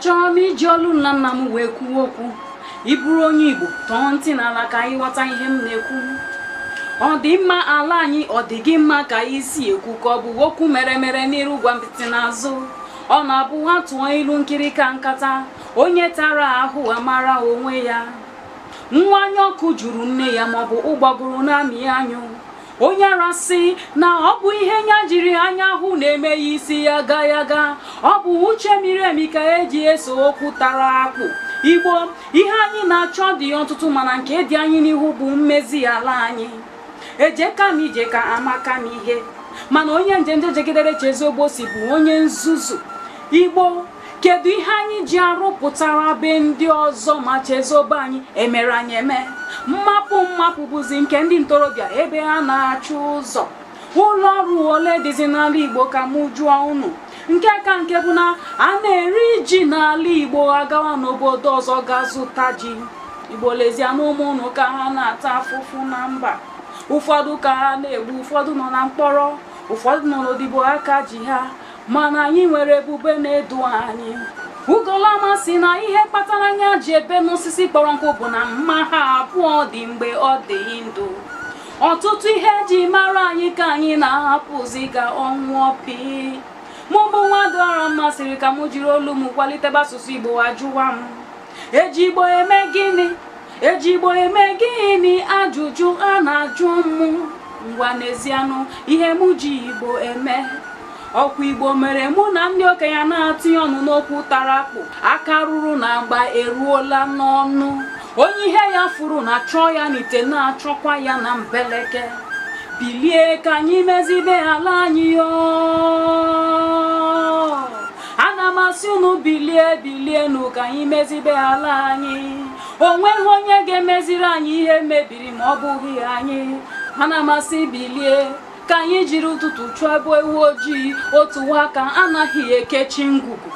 Achọrọ m iji olu nna nna m wee kwuo okwu. Ị bụrụ onye Igbo, tọọ ntị n'ala ka anyị ghọta ihe m na-ekwu. Ọ dị mma ala anyị, ọ dị gị mma ka anyị si ekwu, ka ọ bụ okwu mere mere n'iru gwa mpịtị n'azụ. Ọ na-abụ ha tụọ ilu nkiri ka nkata, onye tara ahụ amara onwe ya. Nwa anya ọkụ juru nne ya maọbụ ụgbọgụrụ na-amị anyụ. Onye ara sị na ọ bụ ihe nya jiri anya hụ na-eme ya isi ya ga ya ga. Ọ bụ uche miri emi ka eji eso okwu tara akpụ. Igbo, ihe anyị na-achọ dị ọtụtụ, mana nke dị anyị n'ihu bụ mmezi ala anyị. Ejeka m ije ka amaka m ihe, mana onye njenje jegidere Chezogbo si bụ onye nzuzu. Igbo, kedu ihe anyị ji arụpụtara be ndị ọzọ ma chezobe anyị emere anyị eme? Mmapụ mmapụ bụzi nke ndị ntorobịa ebe ha na-achụ ụzọ. Ụlọ ọrụ ole dịzi n'ala Igbo ka mụ jụọ unu? Nke ka nke bụ na a na-eri ji n'ala Igbo agawa n'obodo ọzọ ga zụta ji. Igbo, lezie n'ụmụ unu ka ha na-ata afụfụ na mba. Ụfọdụ ka ha na-egbu, ụfọdụ nọ na mkpọrọ, ụfọdụ nọ n'odibo aka ji ha, mana anyị nwere ebube na-edu anyị. Ugolọma sị na ihe kpatara anya ji ebe n'osisi kpọrọ nkụ bụ na mma ha abụọ dị mgbe ọ dị ndụ. Ọtụtụ ihe eji mara anyị ka anyị na-ahapụzi ka ọ nwụọ pii. Mụ bụ nwa dọrọ mmasịrị ka mụ jiri olu m kwalitebe asụsụ Igbo. Ajụwa m, eji Igbo eme gịnị? Eji Igbo eme gịnị? Ajụjụ a na-ajụ mụ. Ngwa, n'ezianụ, ihe mụ ji Igbo eme, ọkwa Igbo mere mụ na ndị okenye na-atịnye ọnụ n'okwu tara akpụ. Aka ruru na mgba eruola n'ọnụ. Onye ihe ya furu na chọọ ya n'ite, na-achọkwa ya na mbeleke. Bilie ka anyị mezibe ala anyị. Ana m asị unu bilie, bilienu ka anyị mezibe ala anyị. O nweghị onye ga-emeziri anyị ihe mebiri ma ọ bụghị anyị. Ana m asị bilie ka anyị jiri ụtụtụ chụọ ebe ewu ojii. Otu aka anaghị ekechi ngwugwu.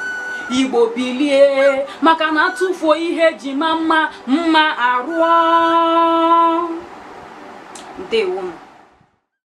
Igbo, bilie, maka na atụfuo ihe eji ma mma mma arụọ. Ndewo m.